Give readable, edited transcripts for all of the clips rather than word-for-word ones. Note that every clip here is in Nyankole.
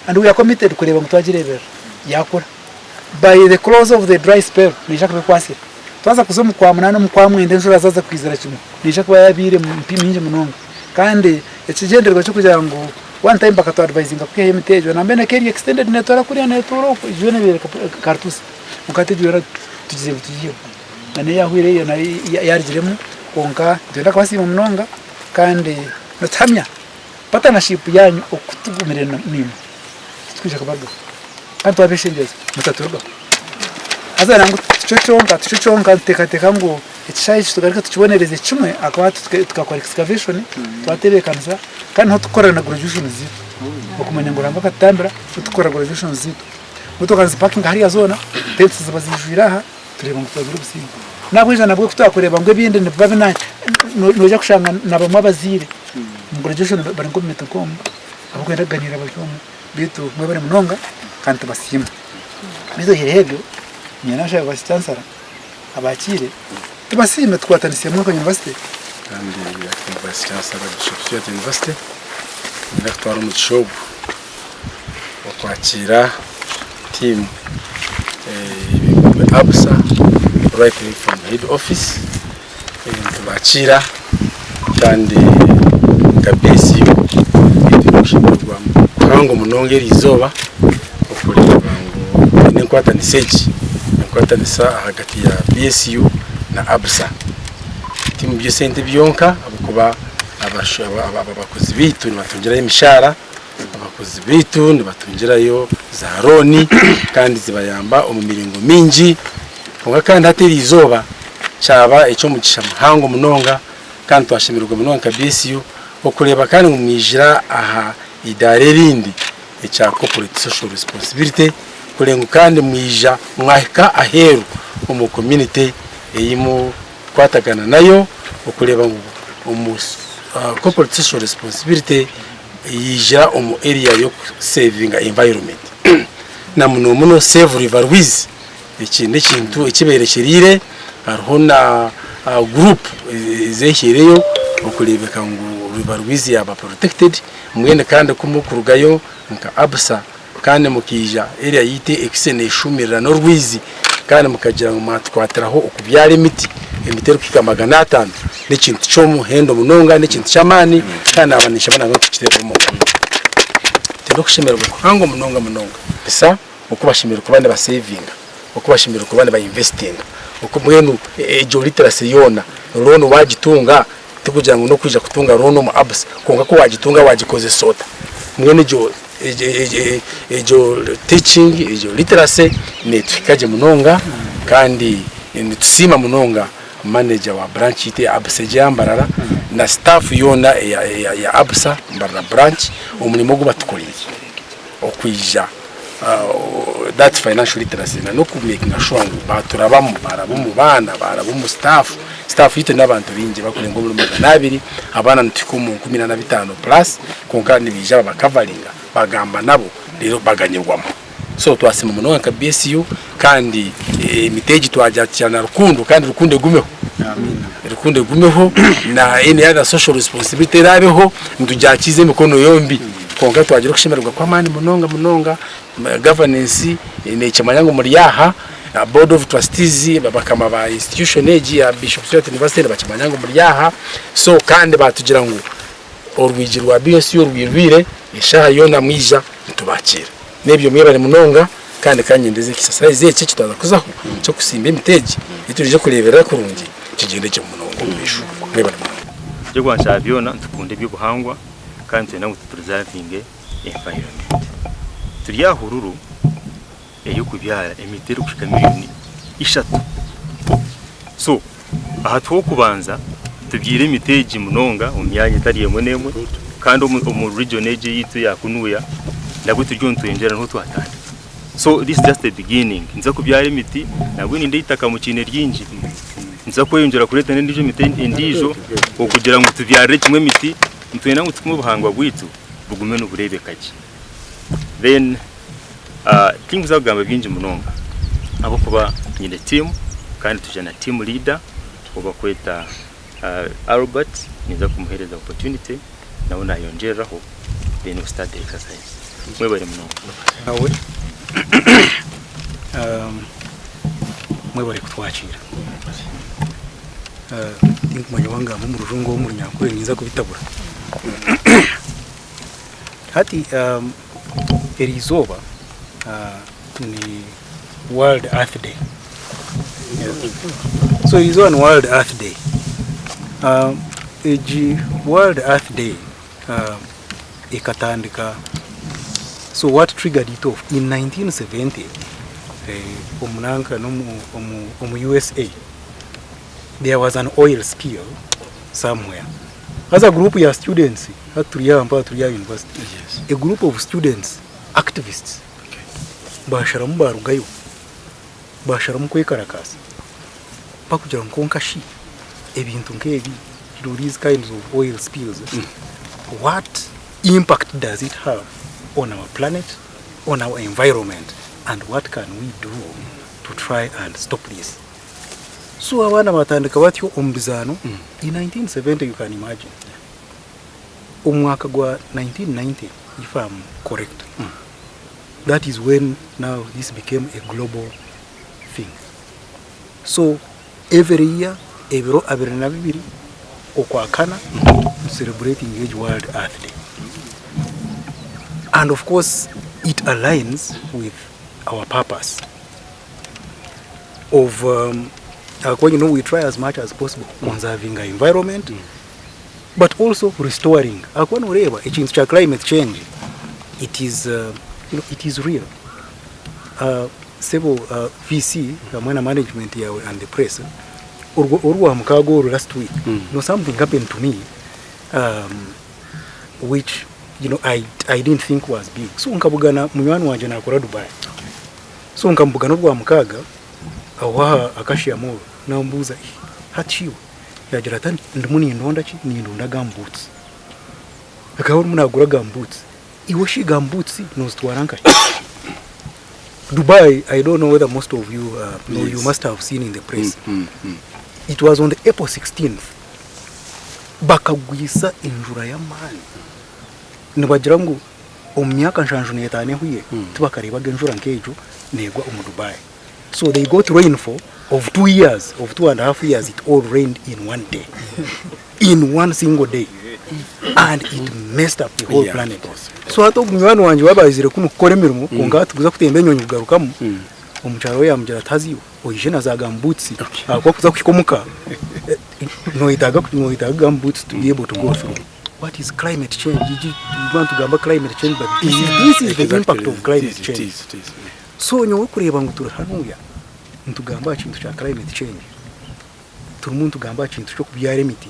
And we are committed kureeba ngu twagireeberera yaakura. By the close of the dry spell neija kuba ekwatsire. Twaza kuza omu Kwamunaana omu Kwamwenda enjura zaaza kwizira kimwe neija kuba yaabaire mingi munonga. Kandi ekigyendererwa ky'okugira ngu one time bakatu advisinga kwihayo emiti egyo nambwenu eka eri extended neetoora kuriya neetoora oku egyo yoona ebaire karituusi kwonka hati egyo yoona tugizire ngu tugiiheho. Na n'eyaahweire yoona yaarugiremu kwonka nitwenda kubasiima munonga kandi nituhamya Partnership yaanyu oku tugumire naimwe titwija kubarugaho kandi twabeshengyereza mutaturugaho. Haza nangwa tikyo kyonka tikyo kyonka nituteekateeka ngu ekishaayi eki tugaruke tukibonereze kimwe ahakuba hati tukakora excavation twatebeekanisa kandi niho turikukora na graduation zaitu okumanya ngu Ruhanga akatutambira niho turikukora graduation zaitu. Motoka nizipakinga hariya zoona, tents ziba ziijwire aha tureeba ngu twagira obusinge. Nahabwekyo nabwo ku twakureeba ngu ebindi nibiba bina noija kushanga na bamwe abazaire omu graduation bari nk'omu miti nk'omu abarikwenda kuganiira bari omu beitu mwebare munonga kandi tubasiima. Beitu oihireho ebyo, nyowe nashaba Vice Chancellor abakiire tubasiime tukwatanise hamwe nka university. Kandi Vice Chancellor Bishop Stuart University niinyenda kutwara omugisha ogu okwakiira tiimu eyebembirwe Absa right from head office nitubakiira kandi nka BSU twine okushemererwa kuhango munonga erizooba okureeba ngu twine enkwatanisa egi enkwatanisa ahagati ya BSU na Absa ti mu by'esente byonka ahabw'okuba abakozi baitu nibatungirayo emishaara. Abakozi baitu nibatungirayo za looni kandi zibayamba omu miringo mingi. Kwonka kandi hati eri izooba kyaba eky'omugisha muhango munonga kandi twashemererwa munonga nka BSU okureeba kandi ngu mwijira aha idaara erindi ekya corporate social responsibility kureba ngu kandi mwija mwahika aheeru omu community ei mukukwatagana nayo okureeba ngu omu corporate social responsibility yaija omu area y'oku savinga environment na muno muno save river Rwizi. Eki n'ekintu ekibaire kiriire hariho na group ezehaireyo okureebeka ngu river Rwizi yaaba protected mbwenu kandi ku murikurugayo nka Absa kandi mukaija area yaitu ekwaitse neshuumirira n'orwizi kandi mukagira ngu mwatukwatiraho okubyara emiti, emiti erikuhika 500 n'ekintu ky'omuhendo munonga n'ekintu ky'amaani kandi naaba ninshaba nangwa tukiteerere omu nkora. Twine okushemererwa kuhango munonga munonga busa oku bashemereire kuba nibasevinga, oku bashemereire kuba nibainvesitinga, oku mbwenu egyo literacy yoona loan waagitunga tikugira ngu n'okwija kutunga loan omu Absa kwonka ku waagitunga waagikozesa ota? Mbwenu egyo Egyo teaching, egyo literacy netuhika gye munonga kandi nitusiima munonga manager wa branch yaitu eya Absa egi eya Mbarara na staff yoona eya Absa Mbarara branch omurimo ogu batukoreire okwija that financial literacy na n'oku makinga sure ngu baturabamu baraba omu baana baraba omu staff, staff yaitu n'abantu baingi bakurenga omuri 200 abaana nituhika omu 45 plus Kwonka nibaija babakavaringa bagamba nabo reero baganyirwamu. So twasiima munonga nka BSU kandi emiti egi twagyakira na rukundo kandi rukundo egumeho. Rukundo egumeho na any other social responsibility eraabeho nitugyakiiza emikono yombi. Kwonka twagira okushemererwa kw'amaani munonga munonga. Governance nekimanya ngu muri aha, board of trustees bakama ba institution egi ya Bishop Stuart University nibakimanya ngu muri aha. So kandi batugira ngu Orwigi rwa BSU rwirwire, eshaaha yoona mwija nitubakiira. N'ebyo mwebare munonga kandi ka nyendeze ekisasaizi eki eki twaza kuzaho ky'okusimba emiti egi ei turiije kureeberera kurungi kigyende gye munonga omu maisho. Mwebare munonga. Eky'okubanza kya byona nitukunda eby'obuhangwa kandi nitwenda ngu tupurizavinge environment. Turi aha hururu ey'okubyara emiti erikuhika miriyoni ishatu. So aha tw'okubanza tubyaire emiti egi munonga omu myanya etari emwe n'emwe kandi omu region egi eyaitu eya kunuya nabwo turiyo nitweyongyera niho twatandika. So this is just a beginning. Nituza kubyara emiti nabwo nindeeba eitaka mukiine ryingi. Nituza kweyongyera kureeta n'endiijo emiti endiijo okugira ngu tubyarire kimwe emiti nitwenda ngu tukume obuhangwa bwaitu bugume nibureebeka gye. Then Tinkuza kugamba bingi munonga ahabw'okuba nyine tiimu kandi twija na tiimu liida ou barikweta Albert ninza kumuheereza opportunity nawe nayongyereraho then we start the exercise. Mwebare munonga. Nawe mwebare kutwakiira. Tinkumanya oba ngamba omu rujungu oba omu runyankore ninza kubitabura. Hati eri izooba ni World Earth Day. So eri izooba ni World Earth Day. Egi World Earth Day ekatandika so what triggered it off in 1970 omu nanka omu USA there was an oil spill somewhere haza group ya students hati turi aha mpaha turi aha university a group of students activists basharamu barugayo basharamu kwekarakaasa bakugira ngu kwonka shi ebintu nk'ebi these kinds of oil spills what impact does it have on our planet on our environment and what can we do to try and stop this so abaana batandika batyo omu bizaano in 1970 you can imagine omu mwaka gwa 1990 if I'm correct that is when now this became a global thing so every year ebiro 22 Okwakana celebrating egi World Earth Day and of course it aligns with our purpose of ahakuba you know we try as much as possible conserving our environment but also restoring ahakuba noreeba ekintu kya climate change it is you know it is real sebo VC hamwe na management yawe and the press orwo orwamukaaga oru last week you know something happened to me which you know I, I didn't think was big so nkabugana munywani wangye nakora Dubai so nkamubugana orwamukaaga aho aha Acacia Mall namubuuza eh hati shi iwe yagira ati ndimu nindonda ki nindonda gumboots akaba arimu nagura gumboots iwe shi gumboots nozitwara nkahi Dubai I don't know whether most of you know you must have seen in the press it was on the April 16th bakagwisa enjura y'amaani nibagira ngu omu myaka 75 ehwire tibakareebaga enjura nk'egyo neegwa omu Dubai so they got rainfall of 2 years of 2.5 years it all rained in one day in one single day and it messed up the whole planet so hati ogu munywani wangye waaba aizire kunu kukora emirimo kwonka hati kuza kutemba enyonyi kugarukamu omukyara we yamugira ati haza iwe oije na za gumboots ahakuba kuza kuhika omuka noyetaaga noyetaaga gumboots to be able to go through what is climate change tuba nitugamba climate change but this is, this is the impact of climate change so nyowe kureeba ngu turi hanuya nitugamba aha kintu kya climate change turimu nitugamba aha kintu ky'okubyara emiti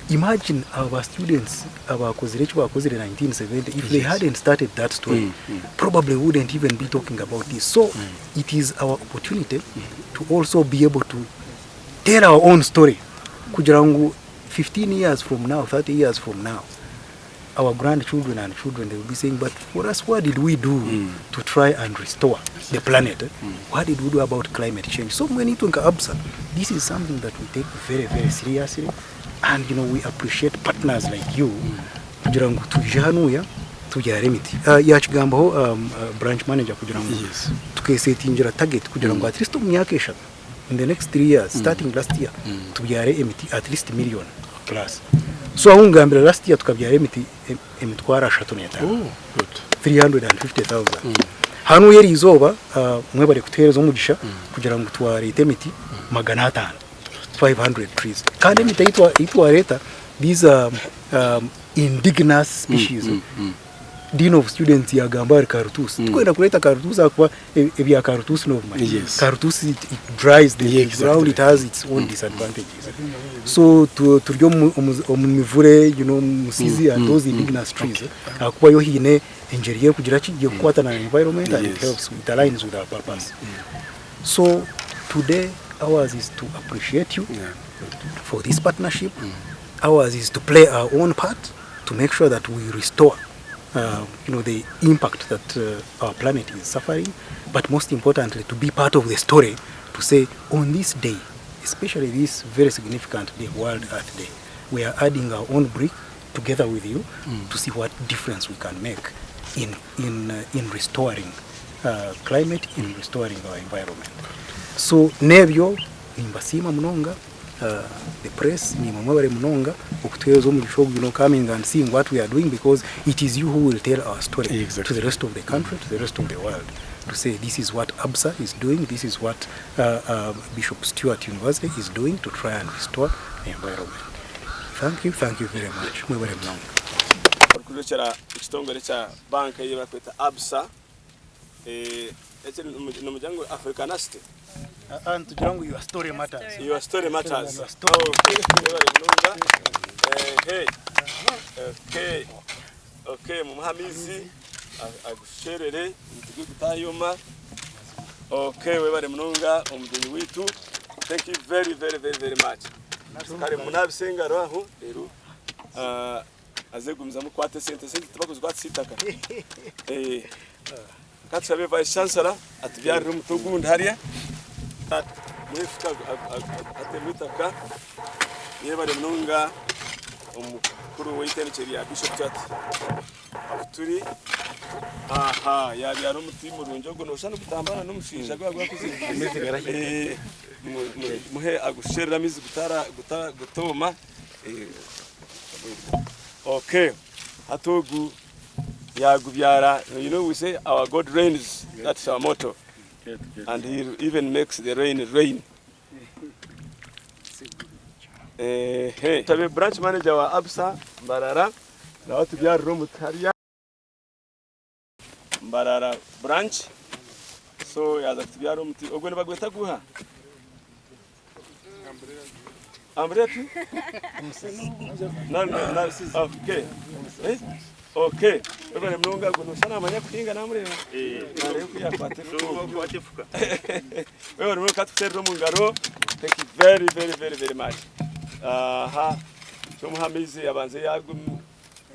imagine aba ba students abakozire eki bakozire 1970 if they hadn't started that story probably wouldn't even be talking about this so it is our opportunity to also be able to tell our own story kugira ngu 15 years from now 30 years from now our grandchildren and children they will be saying but for us what did we do to try and restore the planet eh? What did we do about climate change? So when itwe nka ABSA this is something that we take very very seriously and you know we appreciate partners like you kugira ngu twije hanuya tubyare emiti. Yakigambaho branch manager kugira ngu tukesetingira target kugira ngu at least omu myaka 3 in the next 3 years starting last year tubyare emiti at least million plus. So ahu ngambira last year tukabyara emiti 350,000. Oh, good. 350,000. Hanu eri izooba mwebare kutuheereza omugisha kugira ngu twareeta emiti 500 500 trees. Kandi emiti ei twareeta these are indigenous species. Dean of students yagamba ahari karutuusi. Tikwenda kureeta karutuusi ahakuba ebya karutuusi nobimanya. Karutuusi it dries the ground, it has its own disadvantages. So turi omu mivure, you know, musizi and those indigenous trees ahakuba yo haine engyeri y'ekugira ki y'ekukwatana na environment and it helps, it aligns with our purpose. So today ours is to appreciate you for this partnership. Ours is to play our own part to make sure that we restore you know, the impact that our planet is suffering, but most importantly to be part of the story to say on this day, especially this very significant day, World Earth Day, we are adding our own brick together with you to see what difference we can make in, in, in restoring climate, in restoring our environment. So n'ebyo nimbasiima munonga the press, nimwe mwebare munonga okutuheereza omugisha ogu, coming and seeing what we are doing because it is you who will tell our story to the rest of the country, to the rest of the world, to say this is what ABSA is doing, this is what Bishop Stuart University is doing to try and restore the environment. Thank you, thank you very much. Mwebare munonga. Orikurekyera ekitongore kya banka ei barikweta ABSA eki nimugira ngu Africanacity? Nitugira ngu your story matters. Your story matters. Your story. Okay, mwebare munonga. Ehe. Okay. Okay, mumuhe amaizi agusherere omuti gwe gutayoma. Okay, webare munonga omugyenyi waitu. Thank you very very very very much. Kare munabise engaro aho reero aze gumizamu kukwata esente. Esente tibakuzikwatisa eitaka. Eh. Ka tushabe Vice Chancellor atubyarire omuti ogundi hariya. Muhe efuka atemu eitaka. Yebare munonga omukuru w'eitendekye rya Bishop Stuart. Ahu turi aha yabyara omuti murungi ogu noshusha nigutambana n'omushaija gwaba gwakuzire. Eh, muhe agusherere amaizi gutara gutooma. Eh, okay. Hati ogu yagubyara, you know we say our God reigns, that's our motto. And he even makes the rain rain. Ehe. Tabe branch manager wa Absa Mbarara nawe atubyarire omuti hariya Mbarara branch so yaza kutubyara omuti ogwo nibagweta guha? Umbrella tree? Na na okay. Eh? Okay. Webale munonga ogwo noshusha namanya kuhinga namureba. Nareeba oku yakwata efuka. Webale munonga katukuterere omu ngaro. Thank you very very very very much. Aha. Tumuhe amaizi abanze yagum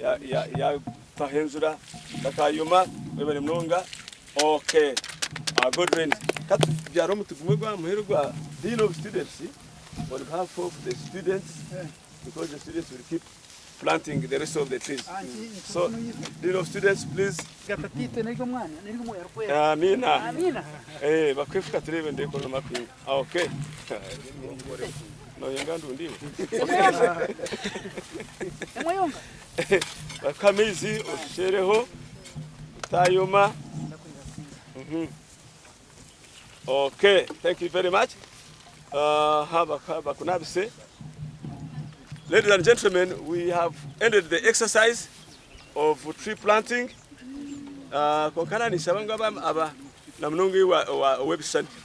ya ya yataho enjura takayoma. Webale munonga. Okay. Good rains. Katubyare omuti gumwe gwa muheru gwa Dean of Students on behalf of the students because the students will keep planting the rest of the trees. So, Dean of Students, please. Gatatiite neryo omwana neryo omwoyo arikwera. Amina. Amina. Eh, bakwefuka turebe ndeko no makwinga. Ah, okay. Noyenga ndundi. Emweyonga. Bakuha amaizi oshereho utayoma. Okay, thank you very much. Aha, bakunabise. Ladies and gentlemen, we have ended the exercise of tree planting. Kwonka nanishaba ngu aba, aba na munonga iwe ow'ebishushani.